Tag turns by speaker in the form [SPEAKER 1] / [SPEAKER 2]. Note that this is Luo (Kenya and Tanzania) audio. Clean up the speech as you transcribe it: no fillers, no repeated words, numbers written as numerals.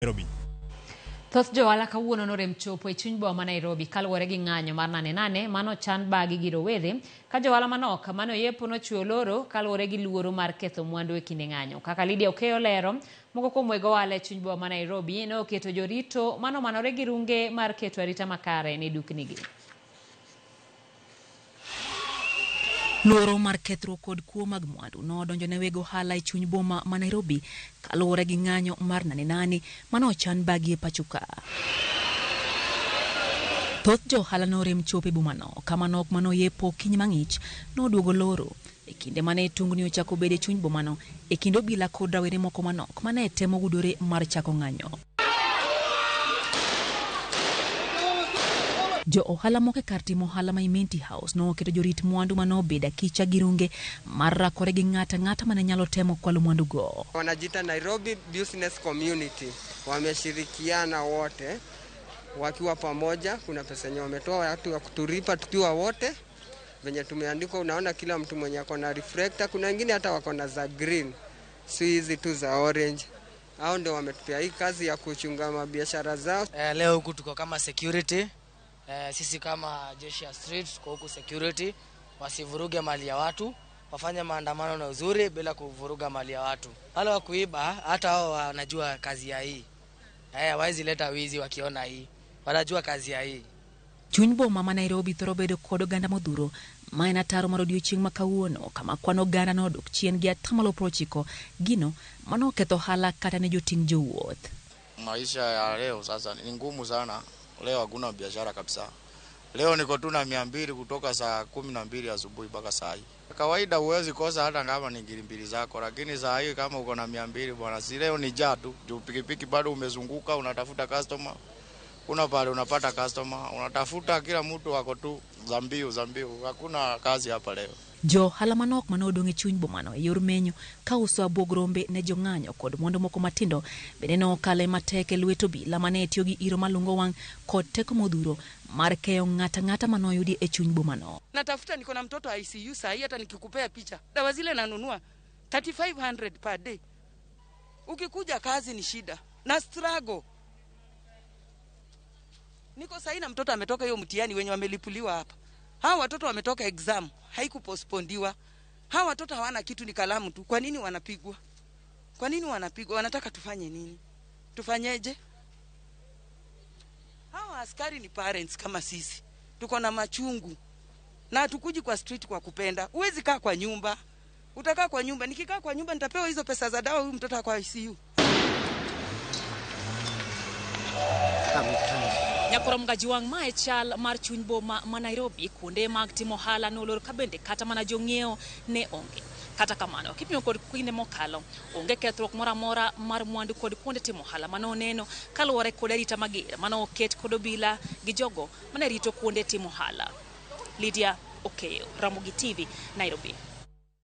[SPEAKER 1] Nairobi.
[SPEAKER 2] Thoth johala kawuono norem chopo e chuny boma ma Nairobi kaluwore gi ng'anyo mar nane nane mano chan bagi gi rowere ka johala manok mano yepo nochwe oloro kaluwore gi luoro mar ketho mwandu e kinde ng'anyo. Kaka Lydia Okeyo lero, moko kuom weg ohala e chuny boma ma Nairobi ne oketo jorito mano manore gi runge mar keto arita makare ne duknigi.
[SPEAKER 3] Luoro mar kethruok kod kuo mag mwandu nodonjo ne weg ohala e chuny boma ma Nairobi kaluwore gi ng'anyo mar nane nane mane ochan bagi e pacho ka. Thoth jo ohala norem chopo e bomano ka manok mane oyepo okinyi mang'ich noduogo loro e kinde mane tungni ochako bedo e chuny bomano e kind obila kod rawere moko manok mane temo gudore mar chako ng'anyo. Jo ohala moko e kar timo ohala ma Imenti House noketo jorit mwandu mane obedo akicha gi runge mar rakore gi ng'ato ang'ata mane nyalo temo kwalo mwandugo.
[SPEAKER 4] Wanajiita Nairobi Business Community, wameshirikiana wote wakiwa pamoja. Kuna pesa yenye wametoa watu wa kutulipa tukiwa wote venye tumeandikwa. Unaona kila mtu mwenye ako na reflector, kuna wengine hata wako na za green, si hizi tu za orange. Hao ndio wametupea hii kazi ya kuchunga mabiashara zao.
[SPEAKER 5] Leo huku tuko kama security. Sisi kama jeshi ya street tuko huku security, wasivuruge mali ya watu, wafanye maandamano na uzuri bila kuvuruga mali ya watu. Wale wa kuiba hata wao wanajua kazi ya hii. Hawezi leta wizi wakiona hii. Wanajua kazi ya hii.
[SPEAKER 3] Chuny boma ma Nairobi thoro bedo kod oganda modhuro ma en ataro mar odiochieng' ma kawuono kama kwan oganda nodok chien gi atamalo 90 gino mano oketho ohala kata ne joting' jowuoth.
[SPEAKER 6] Maisha ya leo sasa ni ngumu sana. Leo hakuna biashara kabisa. Leo niko tu na 200 kutoka saa 12 asubuhi mpaka saa hii. Kawaida huwezi kosa hata kama ni ngiri mbili zako, lakini saa hii kama uko na 200 bwana, si leo ni jaa tu. Juu pikipiki bado umezunguka unatafuta customer. Kuna pale unapata customer, unatafuta kila mtu wako tu zambiu zambiu. Hakuna kazi hapa leo.
[SPEAKER 3] Jo ohala manok mane odong' e chuny bomano e yor menyo ka uso abuog rombe ne jong'anyo kod mwandu moko matindo bende ne okale matek e lwet obila mane tiyo gi iro malungo wang' kod teko modhuro mar keyo ng'ata ng'ata mane oyudi e chuny bomano.
[SPEAKER 7] Natafuta, niko na mtoto ICU saa hii, hata nikikupea picha dawa zile nanunua 3500 per day. Ukikuja kazi ni shida na struggle. Niko saa hii na mtoto ametoka hiyo mtihani wenye wamelipuliwa hapa. Hawa watoto wametoka exam, haikupospondiwa. Hawa watoto hawana kitu, ni kalamu tu. Kwa nini wanapigwa? Kwa nini wanapigwa? Wanataka tufanye nini? Tufanyeje? Hawa askari ni parents kama sisi. Tuko na machungu. Na hatukuji kwa street kwa kupenda. Huwezi kaa kwa nyumba. Utakaa kwa nyumba. Nikikaa kwa nyumba nitapewa hizo pesa za dawa, huyu mtoto ako ICU.
[SPEAKER 3] Nyakoro Mgajiwang' ma e chal mar chuny boma ma Nairobi, kuonde mag timo ohala nolor ka bende kata mana jong'iewo ne onge. Kata kamano, kipimo kod kinde mokalo, onge kethruok moro amora mar mwandu kod kuonde timo ohala mane oneno kaluwore kod arita mager mane oket kod obila gi jogo mane rito kuonde timo ohala. Lydia Okeyo, Ramogi TV, Nairobi.